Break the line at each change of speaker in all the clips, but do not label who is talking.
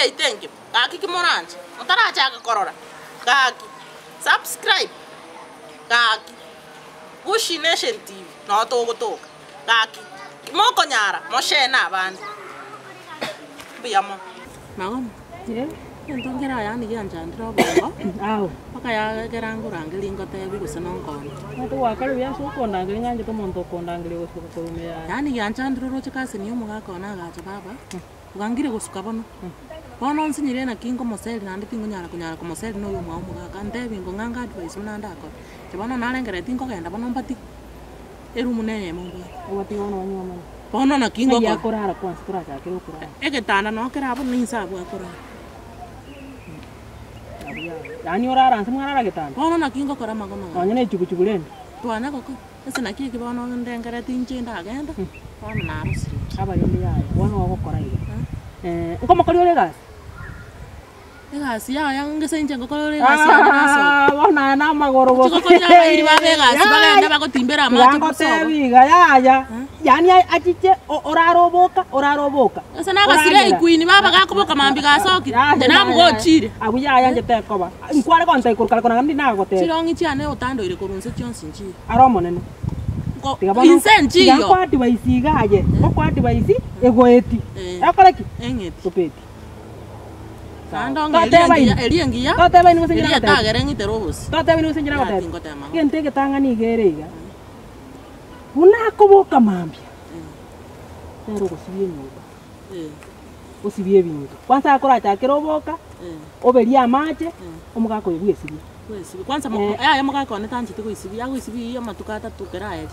yaito engima, gaki ki moranche, motarachaka korora, gaki subscribe, gaki Gushi Nation TV noo togotoka, gaki mokonyara moshare na abande. Mbuya mono. Magoma, egento nkere aya yaani gianchandire obongo, mpaka yagera ngorangerie ngotebi gose nonkonye. Yaani gianchandire oroche cousin ya omogaka one agacha baba, Bwangire gosuka bono. Bono nsinyire naki nkomoseri naende tingonyara konyara komoseri na oyomwabo omogaka antebi ngo ng'a advice buna ndakore. Inche bono narengereretie nkogenda bono mbatige, eroom na eyemo mbwate.
Obatige bono banyuomane.
Bono naki
Ng'ai
ngokora?
akorara kwansa torachakere okorara.
Egetanda noo kere abwo na inse abwo akorara.
Abwo abwo. Yaani orara nse mwarara getanda?
Bono naki ngokora amagoma aya?
Nonye na echuguchugu rende?
Twanya gokora. Ase naki eki bono ndengereti inche ndagenda, bono narosire.
Abarende yaya, bono ogokora iga. Nkomokori ore egasi?
Egasi yaya ngese inche ngokora ore egasi yane nasoka.
Ah, bono aya namagoro
Gochi gokoria abairi babe egasi bagende bagotimbera amache bosogo.
Tiga ngotebi iga yaya, yaani achiche orare oboka, orare oboka.
Ase nagasire equeen baba gakoboka mambia gasokire, inche namogochire.
Abwo yaya inche tekoba. Nkware gonta korwa kare korwa naende nagotebia.
Chirong'i chiane otandoire korwa inse chionsi nchiyo.
Are Omonene.
Nko-
Tiga bono
inse
tiga
nchiyo.
nkoa advice iga aye, ngokoa advice egoeti.
Eh.
Egokora ki?
Eng'eti.
Topeti.
Naende ong'e eria
Toteba
engiya,
inwe.
eria engiya,
Toteba inwe gose inche
eria
nagotebia.
etagere ng'itere obosie.
Toteba inwe gose inche
Yaya
nagotebia.
tingotema bono.
Egento egetang'ani iga ere iga, buna akoboka mambia, nere ogosibia enyomba. Osibie ebinto. Kwansa akorachakere oboka, oberie amache, omogaka oyo bwesibie.
Bwesibie. Kwansa mo- yaya omogaka one tancheti goisibia, agoisibia eywo amatuko atato ekero aerire.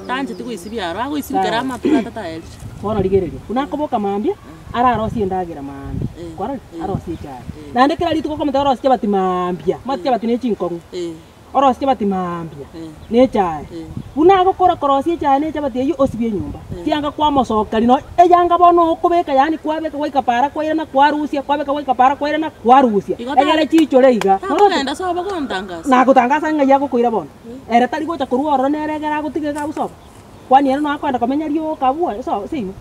Tancheti goisibia aro, agoisibia ekero amatuko atato aerire.
Bono rigereria, buna akoboka mambia, ararosie endagera mambia, kwarorire? Arosie echae. Naende kera rituko okomotebia orosie chabati mambia, omanyete chabati ne chinkong'u. Orosie chabati mambia, na echae. Buna agokora korosia echae na echabati eyio, osibie enyomba. Chianga kwamosokeria nonya eyanga bono okobeka yaani kwabeka gwaika para kwairana kwarusia, kwabeka gwaika para kwairana kwarusia,
Igo tari-
egere chiichore iga.
Takogenda sobo gontangasa.
Nagotangasa ng'ai agokoira bono? Ere tari gocha korwa ororo nere egere agotiga iga abwo sobo? Kwani ere nonya akoenda komenya rioka abwo so seino?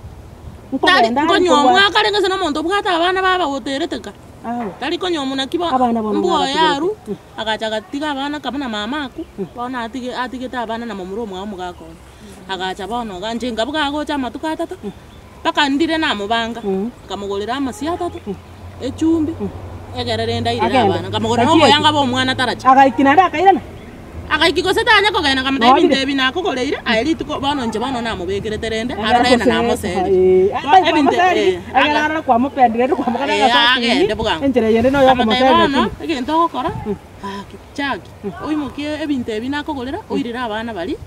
Tari
Nkogenda are
konywa
korwa
omwaka arenge ase nomonto obwate abana babagoterete ka.
Aye.
Tari konywa omwa naki bo
Abana bono
mbwoye
nabatigerete.
arwu. Agacha agatiga abana kaba na mama akwo, bono atige atigete abana na momura omwabo omogaka one. Agacha bono iga inche nkabuga agocha amatuko atato, mpaka ndire namobanga, nkamogorera amasio atato, echumbi, egere rende airere
Agende.
abana. Nkamogorera na
Tachieti.
omoyanga bwa omwana taracha.
Agaiki naende akairana.
Agaiki gose tanya kogenda nkamotebia
Nobire.
ebinto ebi nakogoreire, aye rituko bono inche bono namobekerete rende,
Egere
arore ng'a
gose-
namoserire.
Eh,
Bo
tari
ebinto
kwamoseriri,
eh,
egere
aga-
arore kwamopendire rende kwamokana
Eh,
agasoa
agende
chini,
bwango.
enchera eyende noyo
Nkamotebia
okomoserera
bono,
chini.
egento ogokora, gaki chaki, oimokie ebinto ebi nakogorera, oirere abana baria,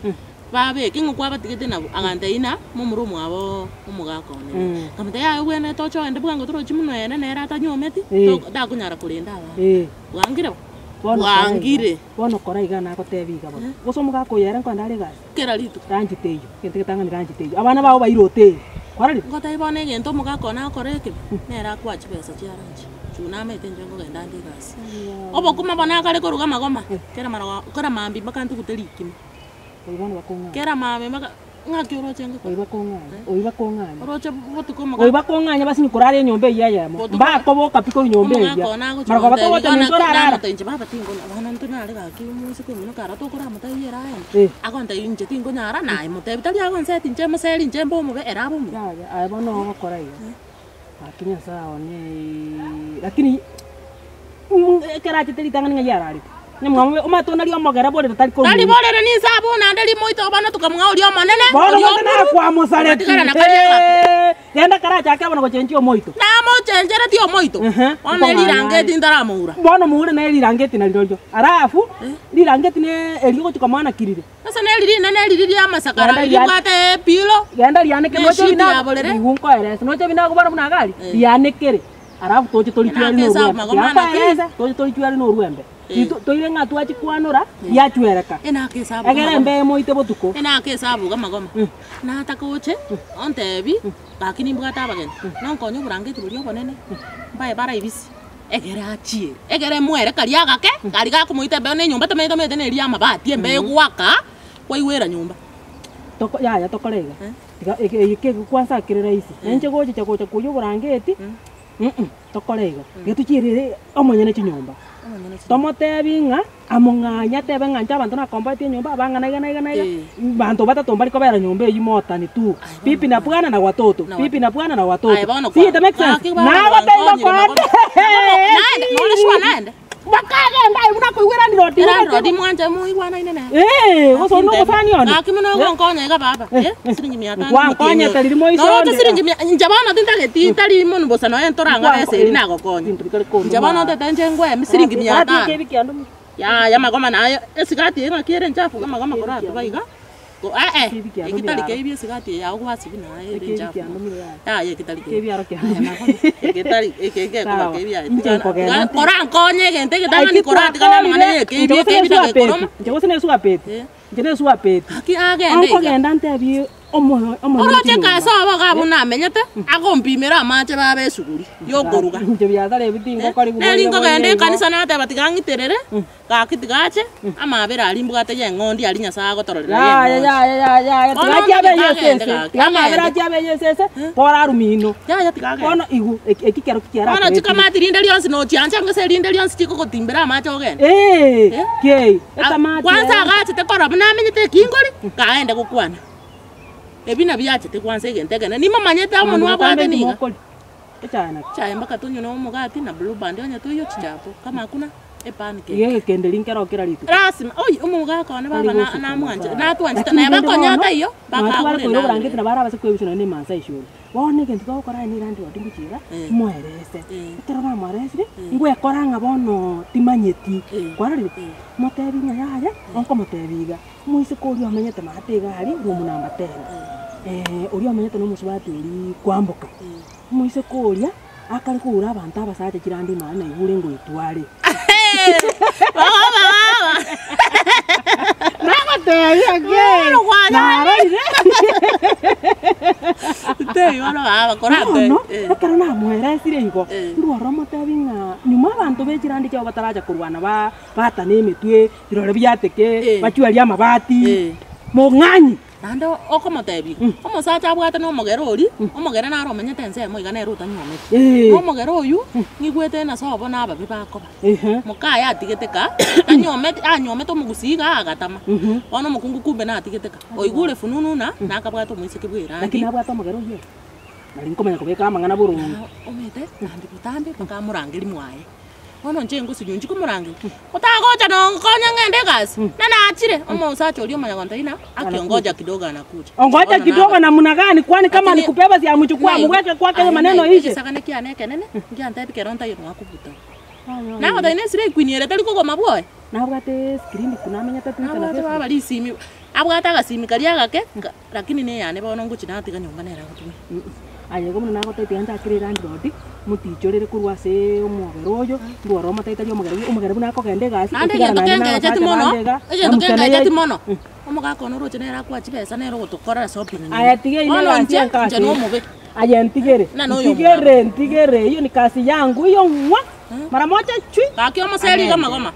babeke ng'a kwabatigete nabwo. Agantebia ng'a momura omwabo omogaka one. Nkamotebia yaya obwenerete oche ogende bwango torochi buna ere nere atanyuometi,
Eh.
to takonyara korenda abana.
Eh.
Bwangire bo?
Bono kora iga,
Bwangire.
bono kora iga nagotebia iga bono, gose omogaka oyo ere nkoenda are egasi?
Kera rituko.
Ranchi teiyo, egento getang'ani ranchi teiyo, abana bao baire hoteli, kwarorire?
Ngotebia bono egento omogaka one agokora ekebe, nere akoa chibesa chia ranchi, chuu namaete inche nkogenda ande egasi. Obokima bono akare koruga amagoma, kera marago kera mambia mpaka ntugute rikima.
Oyo bono bakong'anya.
Kera mambia mpaka. Ng'aki oroche ngokora?
Oiba kong'anya, oiba kong'anya.
Oroche botuko omogaka.
Oiba kong'anya basinye korara enyomba eyio eyemo.
Botuko-
Mbakoboka pi korwa nyomba
Omogaka
eria.
one agocha
Marogoba
gontebia,
togocha
igo
minto
naki
orarara.
namotebia inche baba tinkonya bono ntonyare gaki omosike omino kara tokoramotebia ere aye.
Eh.
Agontebia inche tinkonyara naye motebi tari agonseti inche moseri inche mbe omobe ere abe omuya.
Yaya, aye bono ogokora iga. Gaki Nyasae one lakini ekero achete ritang'ani ng'ai ararete? Nyamwamu omanyete onari omogere borere tari korwa
Tari borere ninse abwo naende rimoito bono tokamong'a oria omonene,
Bono
oria
gose
omorwa,
nakwamosareti
ogatigara na karia agaku.
Genda karachake bono gochenchia omoito.
Namochencheretie omoito,
Ehe,
bono
okong'anya
erirangeti ntaramoura.
Bono moure na erirangeti narirorio. Alafu, rirangeti ne erio ogochia komoa kirire.
Ase neri rinene riria ri'amasakara
Genda ria-
ribwate epilo,
Genda rianeke
Ne
noche
eshiti
bina
ya borere.
rigu nkoerese noche bina agwo bono buna iga aria
Eh.
rianekere alafu toche torichweri
Enake
na
ase
orwembe
amagoma anake.
Tiga nkoerese toche torichweri na orwembe
Eh.
Ritu- toire ng'a twachikwanora riachwereka
Enake ase abuga
egere
amagoma.
embe emoite botuko
Enake ase abuga amagoma.
Mm.
Nataka oche, ontebi, gaki nimbwate abageni, nonkonye oborangeti boria obonene, mbae baraibisi. Ekero achiire, ekero emoere karia agake, karia gakomoita embeo na enyomba tomanyete omanyete na eria y'amabati embeo egoaka, kwaigwera nyomba.
Toko yaya tokore iga,
Eh.
tiga eke eye kegokwansa kere rahisi, na inche gochicha gocha koyia oborangeti,
Mm.
Mm tokore igo, iga tochiirere omonyene chinyomba, tomotebi ng'a among'anye atebe ng'a inche abanto nakomboetie enyomba abang'ana iga na iga na iga, banto batato mbari kobera nyomba eywo motani tu, bibi na bwana na watoto, bibi na bwana na watoto. See it make sense? Nagotebi bakoate bakagenda aye buna koigwa erandlord igo
Landlord mwanche moigwanaine nere.
Eh, gose onde omosani one.
Gaki buna ogonkonya iga baba. Eh, siringi mia tano.
Gwankonyete riria moiso
Noroche
onde.
siringi mia inche bono tintageti ntari monwe bosa nonya ntorang'are ase eri nagokonya.
Binto bikare konduma.
Inche bono ntete inche ngwemi siringi mia
Gati
tano.
ekebi kiando
Yaya magoma naye esigati eye ng'aki ere enchafu amagoma koratuba iga. Ko eh eh,
Ekebi kiando
eki tari
biaro.
keibi esigati eye yago gwasibia naye ere
Ekebi
enchafu.
kiando mire yaya.
Yaya eki tari keibi.
Ekebiaro kiando
Aya magoma, eke tari eke ngekoba
Sawa.
keibi aye.
Inche
Tigana
nkogenda
tiga
nte-
korankonye egento egetang'ani koratigana amang'ana ya ekeibi ekeibi nagekoroma.
Inche gose nesuapeti.
Eh.
Inche nesuapeti.
Gaki agende iga.
Onkogenda ntebie omoyo omonyene
Oroche
chinyomba.
kaso obo iga abwo namenyete, agompimera amache baba esuguri yokoruga.
Inche biasara ebi tingokori
Neri nkogenda ekanisa nateba tiga ng'iterere, gaki tiga ache, amabera aria mbwate ya eng'ondi aria Nyasaye agotororera ya
Yaya
eng'ondi.
yaya yaya yaya
Bono
tiga achie abe
onde
yesese
agende gaki,
tiga amabera
agende.
achie abe yesese bora arumino
Yaya tiga agende.
bono igu eki eki kero
Bono
kiarakoretire
chikamati rinde rionsi nochiancha gose rinde rionsi chikogotimbera amache ogende.
Eh,
Eh?
kei ekamati
Kwanza
ere.
agachete korora buna amenyete ekingori, kaende gokwana. Ebi nabio achete kwanza egento ekenene, nimomanyete omonwe abwate niga.
Echae naki?
Echae mpaka tonywe na omogati na blue band onye toiyo chichapo, kama hakuna epancake.
Iga egekende rinkero kera rituko.
Lasima, oi omogaka one
Tari
baba na
gosuka
namwanche,
masaa.
natwanchete
Lakini
naye
rende
bakonya
bono,
taiyo,
nonye
mpaka
tware
agure
koira
endagera.
oborangeti nabo arabase koebisa nonye na emansa eshore. Bono egento togokora aye niga landlord ngochiira, moerese. Ekero namoeresire, ngwekora ng'a bono timanyeti. Kwarorire? Motebi ng'a yaya, onkomotebia iga, omoiseke oria omenyete maate iga aria, room number ten. Oria omenyete na omosubati oria kwamboka. Omoiseke oria akare koura abanto abasacha chirandi ime aria naigure ngoitwa are. Nagotebia ki? Narorire. Bono ekero namoeresire igo, ndwore omotebi ng'a nyuma abanto be chirandi chiabo bataracha korwana ba batane emetwe, birore biateke, bachwerie amabati, mong'anyi.
Naende okomotebia, Omosacha abwate nomogere oria, omogere naro omenyete ensemo iga nere otanyuometi. Na omogere oyio, ng'igwete ng'a sobo nababe bakoba. Mokaye atigete ka, tanyuometi anyuomete omogusii iga agatama. Bono omokungu kumbe natigete ka, oigure fununu ng'a nakabwate omoiseke bw'erangi.
Lakini nabwate omogere oyio? Nari nkomanya kobeka amang'ana boronge.
Omanyete, naende botambe mpaka amorangerie mwaye. Bono inche ngosinywa inche komorangeria, otagocha nonkonya ng'ende egasi, na nachire, omosacha oria omanya gontebia ng'a aki ongoja kidogo anakuja.
Ongoja
Bono
kidogo
naba-
namna gani kwani kama
Lakini-
ni kubeba si amuchukue amuweke kwake hiyo maneno
Aye,
ishe.
egesagane kiane ekenene, ngiantebia kero ntaiyo nwakobuta. Nagotebia na esira equeen ere tari kogoma bwoye.
Nabwate screen namenyete Twitter na
Nabwate
Facebook.
baba risimi, abwate agasimi karia agake, ka lakini na eyane bono ngochia natiga nyomba nere agotumia.
Aye igo buna nagotebia tiga nchakere elandlord, motichorere korwa ase omogere oyo, ndwore omotaitari omogere oyo, omogere buna akogenda egasi,
Naende
otigara
egento
naende na
kengecheti
abasacha
mono,
bande iga,
egento
namukene
kengecheti
ye-
mono, omogaka one oroche nere akoa chibesa nere ogotokorera shopping nyomba.
Aya tiga ine
Bono
egasi
inche,
enkasi
inche nomobe.
Aye ntigere,
Ng'a noyo
ntigere, ntigere, hiyo ni kasi yangu hiyo ng'wa, mara moja chwi.
Gaki omoseri iga magoma.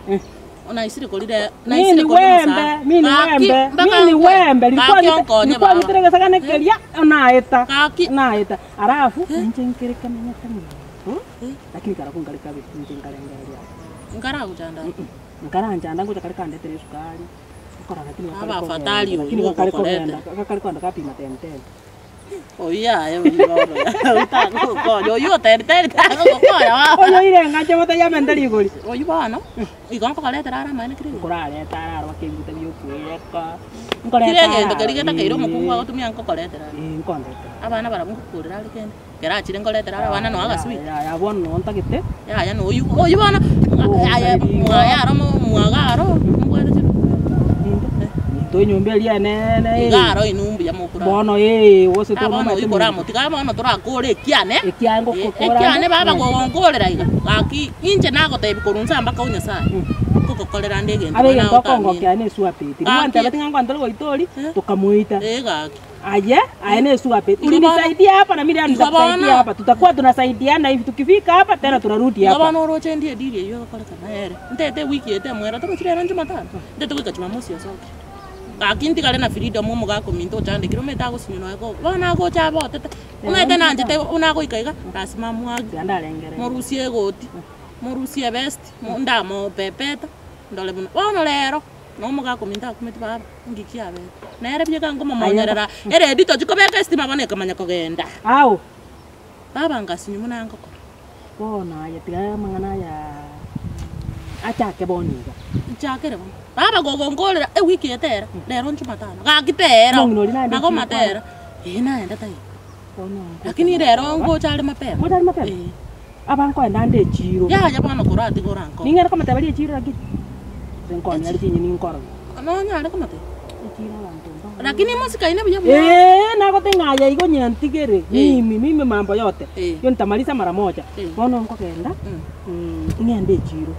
Naisire korire
Mimi
naisire
ni
koria
wembe,
omosacha.
mimi ni
Gaki,
wembe,
mpaka
mimi ni
nkwe.
wembe,
Gaki
nilikuwa
onkonye
nilikuwa
baba.
ngitire gesagane keria naeta
Gaki.
naeta alafu inche nkere kamenyete monto lakini karabwo nkare kabe inche nkarengereria
Nkaragochanda.
nkaranchanda ngocha kare kandetere esukari nkora lakini gakare
Aba
kogenda,
afadhali
lakini
oywo
gakare
ogokorete.
kogenda gakare kogenda gapima ten ten
Oyio yaya oyio bono otagogokonya oyio oteriteri tagogokonya bono.
Oyo oire eng'ache motayamenta rigori.
Oyio bono, igo nkokoretera are amaene kera egento.
Nkorareta ararwa kebirita biokoiyeka,
Kera
nkoreta
egento keria
ararwa
getakeire omokungu agotumia nkokoretera are.
Ee, nkondetera.
Abana barabwo nkokorera are kende, kero achire nkoretera are abana noe agaswiti.
Yaya bono noo ntagete.
Yaya noyio, oyio bono aye mwaye aro mwaga aro mobwate chirobe.
Ninde? Ninto enyomba eria enene
Iga aro inwe mbuya mokorara.
Bono ee, gose
Ah, bono oyio koramotiga bono torakore ekiane.
Ekiane ngokokora
Ekiane baba gogonkorera iga, gaki inche nagotebi korwa inse mpaka o Nyasaye, nkogokorera nde egento
Abe
buna
egento
otamini.
okongokia ne esuapeti.
Gaki.
Riria gwantebeti ng'a nkwantere goita oria, tokamoita.
Ee gaki.
Aye, aye ne esuapeti.
Igo bono-
Ulinisaidia hapa na mimi leo
Igo
nitakusaidia
bono-
hapa. Tutakuwa tunasaidiana hivi tukifika hapa tena tunarudi
Igo
hapa.
bono oroche ndie ediri eyio egokorekana ere, ntete ewiki eye temwera torochi rero jumatano, ntete goika jumamosi osoke. Gaki ntigare na freedom omogaka ominto ochandekire omanyete agosinywa nonya ko bono agocha abotete, omanyete nanchete buna agoika iga, lasima amuage,
Tiga ndarengereria.
morusie egoti, morusie ebest, mo ndamopepeta, ndore buna. Bono rero, na omogaka ominto akumeti baba, inki kiabete? Nere bieka nkomomonyerera, eredi tochi kobeka estima bono ekamanya kogenda.
Ao.
Baba ngasinywa buna ngokora.
Bono aye tiga amang'ana aya achake bono iga.
Nchakere bono. Baba gogonkorera ewiki eye tera, rero njumatano, gaki tera,
Omong'ina oria naende
nagoma
chikwana.
tera, ee naende taiyo.
Bono ngocha
Lakini rero ngocha are mapema.
Ngocha are mapema?
Ee.
Aba nkoenda ande echiro.
Yaya bono koratiga orankonye.
Ning'ende komotebia echiro lakini, gose nkonya are chinyeni nkorora.
Nonyare komotebia.
Echiro abanto mbare.
Lakini mosikaine buya buya.
Eeh nagote ng'a aye igo nyantigere, mimi, mimi mambo yote,
Eh.
hiyo nitamaliza mara moja.
Eh.
Bono nkogenda, ng'ende echiro,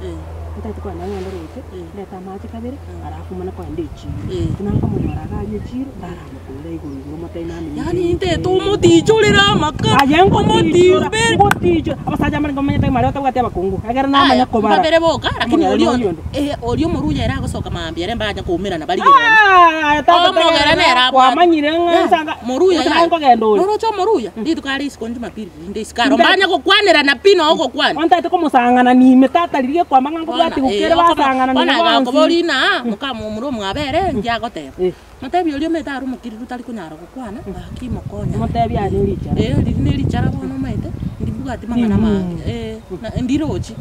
ntagete kogenda ng'ende roche,
Eh.
ndete amache kabere, alafu mane kogenda echiro.
Eh.
Buna nkomonyora iga aria echiro, ndaramokoira igoro igoro motebie namenyete
Yaani intete omotichorere amaka,
Aye ngotichora,
omotimbere.
ngotichora, abasacha mbarenge bamenyete maria batabwati abakungu, ekero namanya
Aya,
kobara.
mbabere boka, lakini
Omogere
oria
na
onde,
oria onde.
eh, oria omoruya ere agosoka mambia ere mbanya koumerana barigereranie.
Ah, aye tata
Omogere
tegerera,
nere abwate.
kwamanyire ng'a
Yeah,
nsanga,
moruya
gose
yaye.
naye nkogenda ore.
Noroche omoruya, rituko are isiko jumapili rinde isiko aro, mbanya gokwanerana pi noo ogokwana.
Ontagete komosang'ana nime tata riria gekwama ng'a nkobwati gokere basang'ana
Bono
nime bonsi.
agakobori ng'a mokamomura omwabere nki agoteba.
Eh.
Motebie oria omanyete are omokiriru tari konyara gokwana, gaki mokonye.
Motebie aye nerichara.
Eh, riria nerichara bono omanyete, ndibwati mang'ana mange, eh, na ndirochi.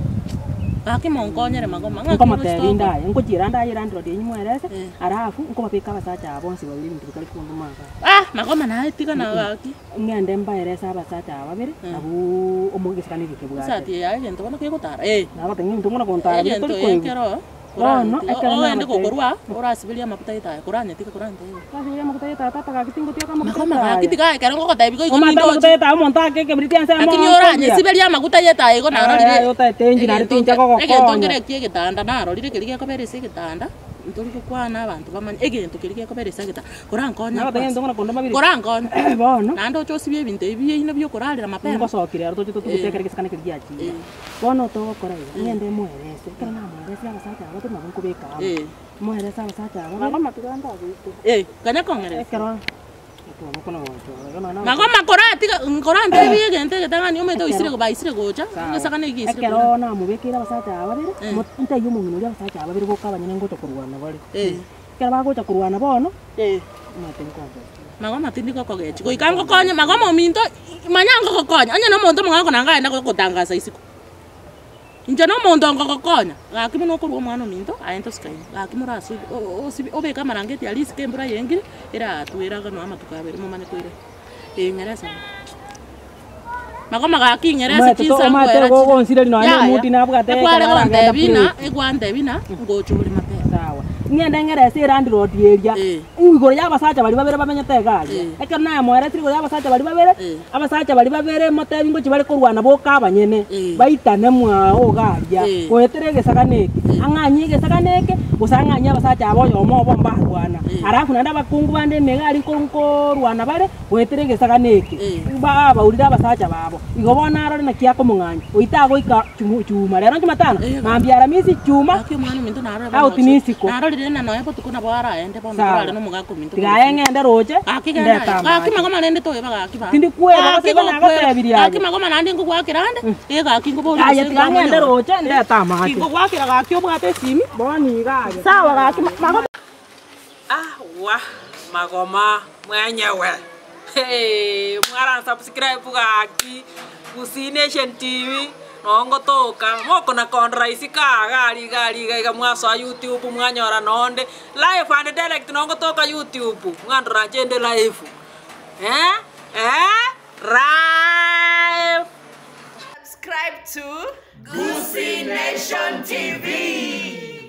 Gaki monkonyere magoma, ng'aki
Nkomotebia
oroche
inde
tokora.
aye, nkochiera inde aye landlord enyu mwerese,
Eh.
alafu nkobabeka abasacha aba bonsi babere ebinto bitari konduma igaa.
Ah, magoma naye tiga na gaki.
Ng'ende mbaerese abasacha aba babere, naboo omogesekano egeke bwate.
Esati eye yaye egento bono kegotara, eh.
Nagotebia ng'a ebinto buna gontara bire
Egento
tori koigwa.
ekero
Bono, ekero
ogende
nagotebi-
gokorwa orasiberie amafuta y'etaya koranyetiga korantebie.
Orasiberie amafuta y'etaya tata gaki tingotiaka amafuta
Magoma
y'etaya.
gaki tiga ekero ngogotebia igo igo
Omanyete
nindoche.
amafuta y'etaya omonto ake ekeberiti ensemo
Lakini
okoria.
oranyesiberie amaguta y'etaya igo narorire
Aye, otaete engine aria tincha
egento
gogokonya.
nkere ekia egetanda narorire keria gekobera ase egetanda, ntori gokwana abanto bamanye egento keria gekobera ase egetanda korankonye
Nagotebia egento ng'ina kondoma bire.
korankonye
Bono.
naende oche osibie ebinto ebi biaino biokorarera mapema.
Ngosoki rero toche totugute ekere gesikane keria giachire. Bono togokora iga, ng'ende moerese, ekero namoeresire abasacha aba tari nabo nkobeka amo, moerese abasacha aba babere,
Kanya kong'eresa.
ekero okona gochora igo nonya
Magoma koratiga korantebie egento egetang'ani omanyete oisire baisire gocha, ngesakane egia isire
Ekero
koirana.
namobekeire abasacha aba babere, mo ntebie omong'ina oria abasacha aba babere boka abanyene ngocha korwana bare. Ekero bagocha korwana bono, omanyete nkogocha.
Magoma tindi gokogechi, goika ngokonye magoma ominto manya ngogokonya, onye na omonto omong'ao kona nkaenda gogotangasa isiko. Inche na omonto ngogokonya, gaki buna okorwa omwana ominto aye ntosikaine, gaki moraswe osibi obeke amarangeti aria isiko embura yengire, eratwe eraganwe amatuko abere momanye koirana. Ee ng'eresa bono. Magoma gaki ng'eresa
Omanyete to-
chinsa
omanyete
nkoera chire.
gogonsireri nonya na
Yaya,
omuti nabwate
ekware
ekero aragenda
gontebia ng'a,
plate.
egwantebia ng'a, ngocha ore mapema.
Sawa. Ng'ende ng'erese elandlord eria,
Eh.
igoro ya abasacha baria babere bamenyete iga aria.
Eh.
Ekero namoeresire igoro ya abasacha baria babere,
Eh.
abasacha baria babere motebi ngochia bare korwana boka abanyene,
Eh.
baitane mwao iga aria,
Eh.
goetera egesagane eke, ang'anyie egesagane eke, gose ang'anyie abasacha aba oyomo obo mbarwana.
Eh.
Alafu naende abakungu bande ime iga aria nko nkorwana bare, goetera egesagane eke,
Eh.
babaurire abasacha babo. Igo bono arore naki akomong'anya, oito agoika chumu chuma, rero njumatano,
Eh.
mambia aramisi, chuma,
Gaki omwana ominto narore
out
bono
nisiko.
narorire ng'a nonya botuko nabo araende bono
Sawa.
torare na omogaka ominto
Tiga aye ng'ende roche,
Gaki genda
ndete
aye. Gaki
amache.
magoma rende toeba gaki ba.
Tindi kweba, gose
Gaki
igo
gokweba.
nagotebirie aye.
Gaki magoma naende nkogwakera ande, eh gaki nkoborie
Aye
gose
tiga ng'ende
nkwamonyora.
roche, ndete amache.
Nkogwakera gaki obwate esimi.
Bono iga aye.
Sawa gaki magoma.
Awa magoma mwenyewe hee mwara subscribe gaki Gusii Nation TV noo ngotoka mokona kondora isiko iga aria iga aria iga iga mwasoa YouTube mwanyora nonde live and direct noo ngotoka YouTube mwandora inche inde live eh eh live.
Subscribe to Gusii Nation TV.